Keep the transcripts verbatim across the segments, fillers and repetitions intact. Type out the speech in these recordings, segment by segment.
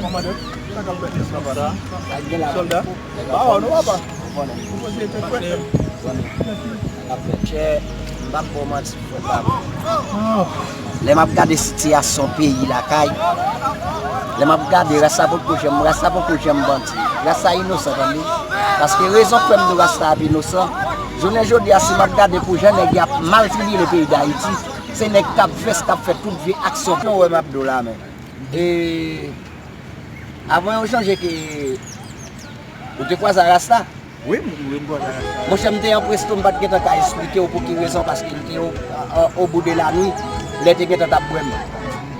Kòmandan, sa k ap fèt? Sòlda? Ba wè nou papa. Ou poze tèt frè. Chè, m p ap ba w manti, frè pa m. Lè m ap gade sitiyasyon peyi lakay, lè m ap gade rasta poko janm, rasta poko janm bandi. Rasta inosan, tande. Paske rezon k fè m di w rasta ap inosan, jounen jodi a, si m ap gade pou jan nèg y ap maltribile peyi Dayiti, se nèg k ap vès, k ap fè tout vye aksyon. Nou wè m ap di w la, men. E, avan yo chanje ke ou te kwaze a rasta. Wi, m, wi, m kwaze a rasta. Monchè, m te anpreste, m pa t gentan ka esplike w pou ki rezon, paske l te o, o, o bout de la nwi, lè te gentan t ap bwè m.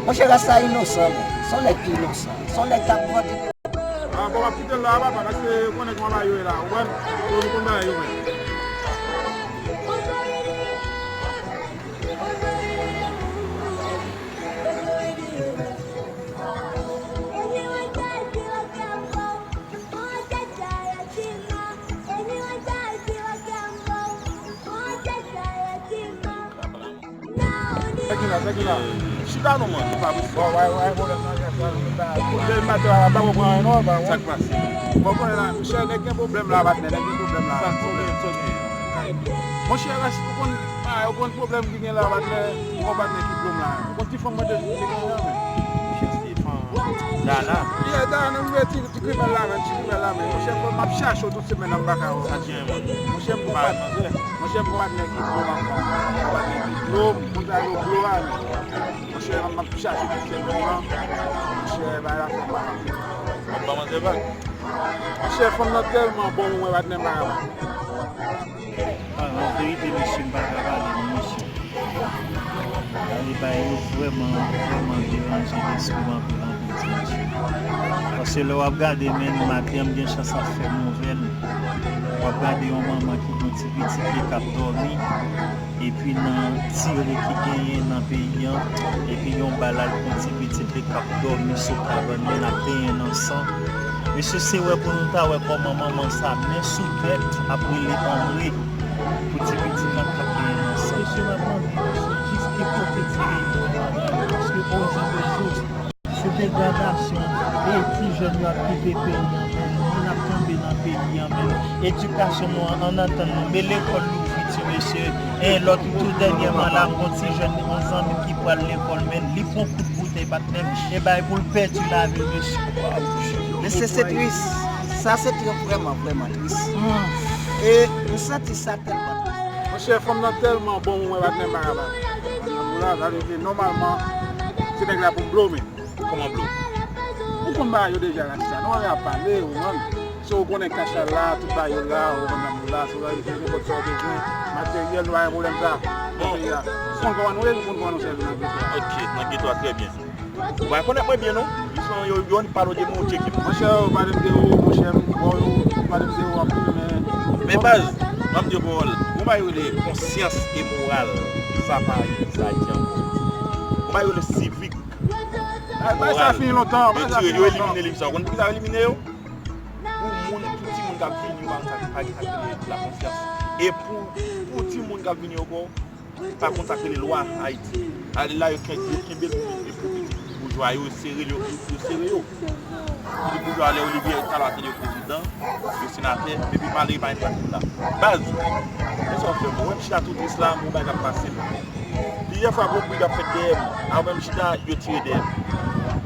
Monchè, rasta inosan, men. Se yon nèg ki inosan. Se yon nèg k ap vante. Ah, bon, m ap kite l la, papa, paske ou konnen kòman bagay yo ye la. Ou konprann? Yo, nou konn bagay yo, men. Sa ki la, sa ki la. Chita non, man, Fabrice. Bon, wè, wè, pwoblèm nan, sa, sa, sa. Pwoblèm maten la, pa konprann anyen non, pa konprann. Sa k pase? Bon, konnen la, monchè, nèg gen pwoblèm la, patnè, nèg gen pwoblèm la. Sa k pwoblèm, sa k gen? Monchè, rès, ou konn, ah, ou konn pwoblèm ki gen la, patnè, ou konn patnè ki pwoblèm la. Ou konn ti fanm mwen te, te gen la, men. Monchè, ti fanm. Dana. Yeah, Dana, nou rive ti, ti grimèl la, men, ti grimèl la, men. Monchè, fò m ap chache w tout semèn nan, m pa ka wè w. Sa k gen, man? Monchè, m konn patnè. Monchè, m konn patnè ki pwoblèm la. M konn patnè ki pwoblèm, m konn sa yo pwoblèm la, men. Monchè, m ap chache tout semèn nan. Monchè, bagay la fè mal. W ap ba manzè vag? Monchè, fanm nan tèlman bon pou mwen, patnè, m pa ka ba. Ah, an verite, mesye, m pa ka pale non, mesye. Gade bagay yo vrèman, vrèman deranje lespri m anpil, anpil, ti mesye. Paske lè w ap gade, menm maten an, m gen chans ap fè nouvèl. W ap gade yon manman ki gen ti pitit li k ap dòmi. Epi nan tire ki genyen nan peyi an, epi yon bal al pran ti pitit li k ap dòmi sou kabann li, l ap benyen nan san. Mesye, se wè pou nou ta wè kòman manman sa men sou tèt ap rele anmwe pou ti pitit la k ap benyen nan san. Mesye, m ap mande, mesye, jis ki kote ti peyi nou an, paske ozo de zo. Se degradasyon, e ti jèn yo ap kite peyi an menm, moun ap tonbe nan peyi an menm. Edikasyon nou an, ann atann nou, men lekòl louvri ti mesye. E lòt tou dènyèman la, m gon ti jèn, yon zanmi m ki pral lekòl, men li pran kout boutèy, patnè, e bay pou l pèdi lavi l, mesye. Mesye, se tris. Sa se trè, vrèman, vrèman tris. E m santi sa tèlman tris. Monchè, fanm nan tèlman bon pou mwen, patnè, m pa ka ba. Nan boul la, sa vle di, nòmalman, se nèg la pou m blow, men. Kòman blow? Ou konn bagay yo deja la, sa. Nou ap pale, ou konprann? So, ou konnen kach la la, tout bagay yo la, ou konn nan boul la, so, nenpòt sa ou bezwen, materyèl, nou pa gen pwoblèm sa. Nan peyi a. Ou konn kòman nou ye, nou konn kòman nou sèvi nan peyi a. Ok, nan geto a, trè byen. Ou pa rekonèt mwen byen, non? Jis yon, yon, yon pale de mwen, ou tcheke m. Monchè, ou pale m de ou, monchè, m, bon, ou pale m de ou anpil, men. Men baz, m ap di yon pawòl. Yon bagay yo rele konsyans e moral, sa pa egziste Ayiti ankò. Yon bagay yo rele sivik, moral, yo tire, yo elimine li, sa. Ou konn poukisa yo elimine yo? Pou moun, pou timoun k ap vini yo, pa konn sa, pa gen sa k rele lakonsyans. E pou, pou timoun k ap vini yo ankò, pa konn sa k rele lwa Ayiti. Ale la, yo ken-, yo kenbe l pou, pou pitit boujwa yo, yo sere yo, yo, yo sere yo. Pitit boujwa, lè Olivier Talwa te yo prezidan, yo senatè, depi malere pa gen trak moun la. Baz, men sa w fè m, ou wè m chita tou tris la, m gon bagay k ap pase m. Plizyè fwa, gon bri k ap fèt dèyè m. Apre m chita, yo tire dèyè m.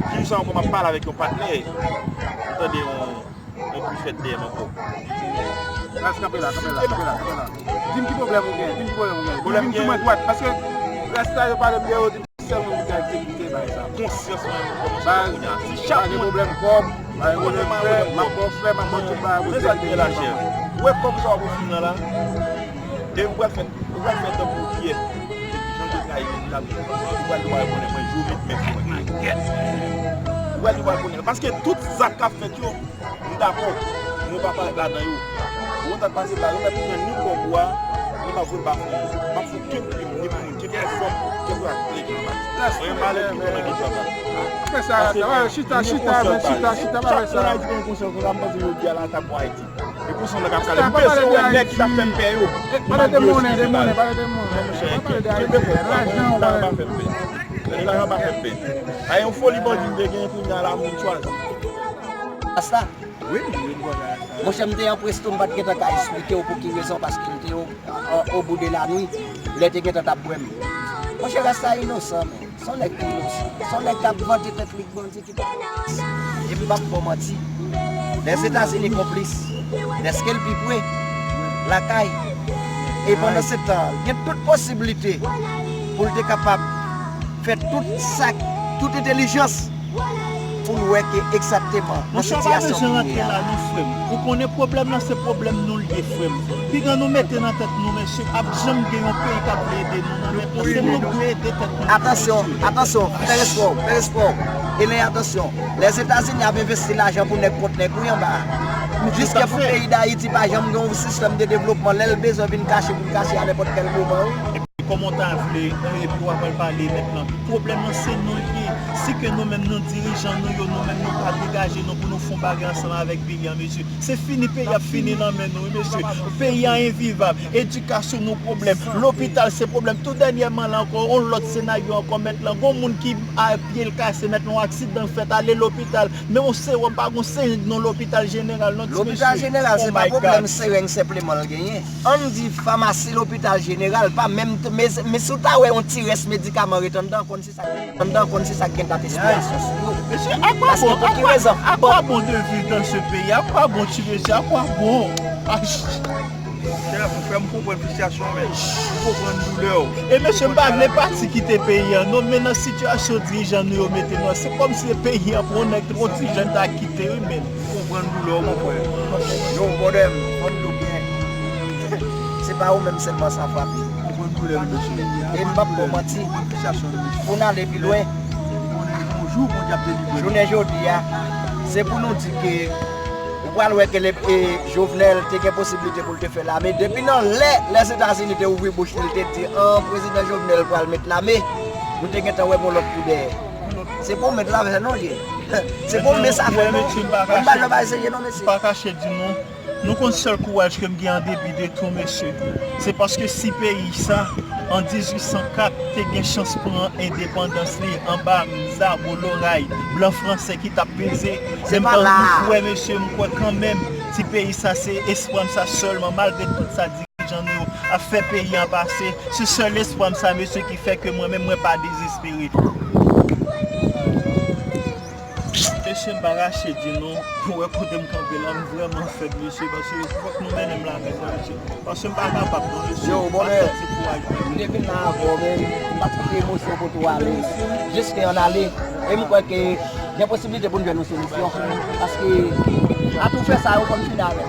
Jodi sa ankò, m ap pale avèk yon patnè, m tande yon, yon bri fèt dèyè m ankò. Baz, kanpe la, kanpe la, kanpe la, kanpe la. Di m ki pwoblèm ou gen, di m ki pwoblèm ou gen. Pwoblèm gen. Di m sou mwen dwat, paske rès la yo pale m de yo, di m sèl moun ki ka egzekite bagay sa. Konsyans mwen, mwen kòmanse kounye a. Si chak moun, pa gen pwoblèm kòb, pa gen pwoblèm frè, m ap ba w frè, m ap ba w tout bagay. Men sa k gen la, chè. Ou wè kòb sa w ap ofri m nan la? E ou pral fè, ou pral fè tankou ou fyè. Epi jan w te trayi m, ou pral di w pa rekonèt mwen, jou w met men sou mwen. Ou pral di w pa rekonèt. Paske tout zak k ap fèt yo, m dakò, men w pa parèt ladan yo. Ou konn sa k pase la, yo mèt pran ni kòb ou a, ni m ap voye l ba fanmi. M ap fè kèk krim, ni pou moun, kèk fòm, kèk rat, lè jan baz. Mwen malè ki konnen ki fè mal. Fè sa, chita, chita, men chita, chita, pa fè sa. Chak moun Ayiti gen konsyans konsa, m panse jodi a la, ta bon Ayiti. E konsa nèg ap kale. M bezwen wè nèg ki t ap fè m pè yo. Pale de monnen, de monnen, pale de monnen. Monchè, kenbe kòb la, lajan pa fè m pè. Tande, lajan pa fè m pè. A yon foli bandi m te genyen kounye a la, m vin chwazi. Asta. Wi, m vin chwazi Asta. Monchè, m te an presto, m pa t gentan ka esplike w pou ki rezon, paske m te o, o, o bout de la nwi, lè te gentan t ap bwè m. Monchè, Rasta inosan, men. Se yon nèg ki inosan. Se yon nèg k ap vante tèt li k bandi ki pa. E m p ap ba w manti. Lèzetazini konplis. Dèske l pi pre lakay. E pandan se tan, gen tout posiblite pou l te kapab fè tout sa, tout entèlijans pou l wè ke egzakteman nan sitiyasyon ki ye a. Monchè, w pa bezwen rantre la non, frè m. Ou konnen pwoblèm lan se pwoblèm nou l ye, frè m. Piga nou mete nan tèt nou, mesye, ap janm gen yon peyi k ap vle ede nou, non, men se nou k dwe ede tèt nou. Atansyon, atansyon, fè respè w, fè respè w. E lè atansyon, Lèzetazini ap envesti lajan pou nèg kont nèg, wi, anba a. Jiske pou peyi Dayiti pa janm gen yon sistèm de devlopman, lè l bezwen vin kache, vin kache a nenpòt kèl moman, wi. Kòman w ta vle, e, pou w ap al pale mèt lan? Pwoblèm lan se nou l ye. Si ke nou menm nou dirijan nou yo, nou menm nou pa degaje nou pou nou fè yon bagay ansanm avèk peyi an, mesye, se fini, peyi ap fini nan men nou, wi, mesye. Peyi an envivab. Edikasyon nou pwoblèm. Lopital se pwoblèm. Tou dènyèman la ankò, yon lòt senaryo ankò, mèt lan. Gon moun ki a pye l kase, mèt lan, yon aksidan fèt, ale lopital. Men yon sewòm pa gon sewòm nan lopital jeneral, non, ti mesye. Lopital jeneral, se pa pwoblèm sewòm senpleman l genyen. Ann di famasi lopital jeneral pa menm, men, men si w ta wè yon ti rès medikaman ret anndan, konn se sa k, anndan, konn se sa k gen dat espirasyon sou yo. Mesye, à quoi bon, à quoi bon de vivre dans ce pays? À quoi bon, ti mesye, à quoi bon? Chèf, ou fè m konprann fristrasyon w, men. M konprann doulè w. E mesye, m pa vle pati kite peyi an, non, men nan sitiyasyon dirijan nou yo mete nou an, se kòmsi se peyi an pou yon nèg, pou yon ti jèn ta kite, wi, men. M konprann doulè w, mon frè. Yo, brother m, fò n di w byen. Se pa ou menm sèlman sa frape. M konprann doulè nou, mesye. E m p ap ba w manti. Pou n ale pi lwen, jounen jodi a, se pou nou di ke ou pral wè ke le, e, Jovenel te gen posiblite pou l te fè lame. Depi nan lè Lèzetazini te ouvri bouch li, li te di, an, prezidan Jovenel pral met lame, nou te gentan wè gon lòt kou dèyè. Se pou w met lame non, ye. Se pou w met sa fè non. Mwen pa jan bay serye non, mesye. Pa kache di nou. Nou konn sèl kouraj ke m gen an depi de tou, mesye, se paske si peyi sa, an dizuit san kat, te gen chans pran endepandans li anba Mzabo, loray blan franse ki t ap peze, men m pa kwè, mesye, m kwè kanmenm, ti peyi sa, se espwa m sa sèlman, malgre tout sa dirijan nou yo ap fè peyi an pase, se sèl espwa m sa, mesye, ki fè ke mwen menm, mwen pa dezespere. Mesye, m pa kache di nou, pou wè kote m kanpe la, m vrèman fèb, mesye, paske fòk nou mennen m lakay sa, mesye. Paske m pa kapab, non, mesye. Yo, brother, m te vin la avè w, men m p ap kite emosyon pote w ale. Jis ke ann ale. E m kwè ke gen posiblite pou n jwenn yon solisyon. Paske atoufè sa yo, fò n fini avè yo.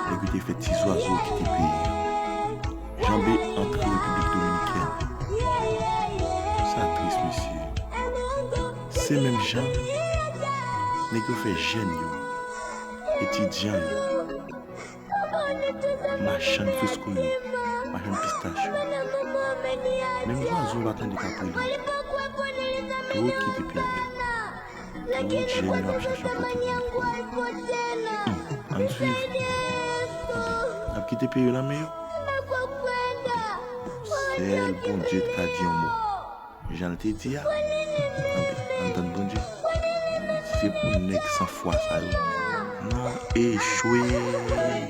Nèg yo te fè ti zwazo kite peyi yo. Janbe antre Repiblik Dominikèn. Sa tris, mesye. Se menm jan nèg yo fè jèn yo, etidyan yo, machann fresko yo, machann pistach yo. Menm zwazo yo pa tande k ap rele. Tout kite peyi a. Tout jèn yo ap chache yon kote pou met kò yo. Hmm, ann swiv. Anben, n ap kite peyi yo nan men yo. Anben, sèl Bondye t ka di yon mo. Jan l te di a. Anben, ann tann Bondye. Se pou nèg san fwa sa yo. Nou echwe.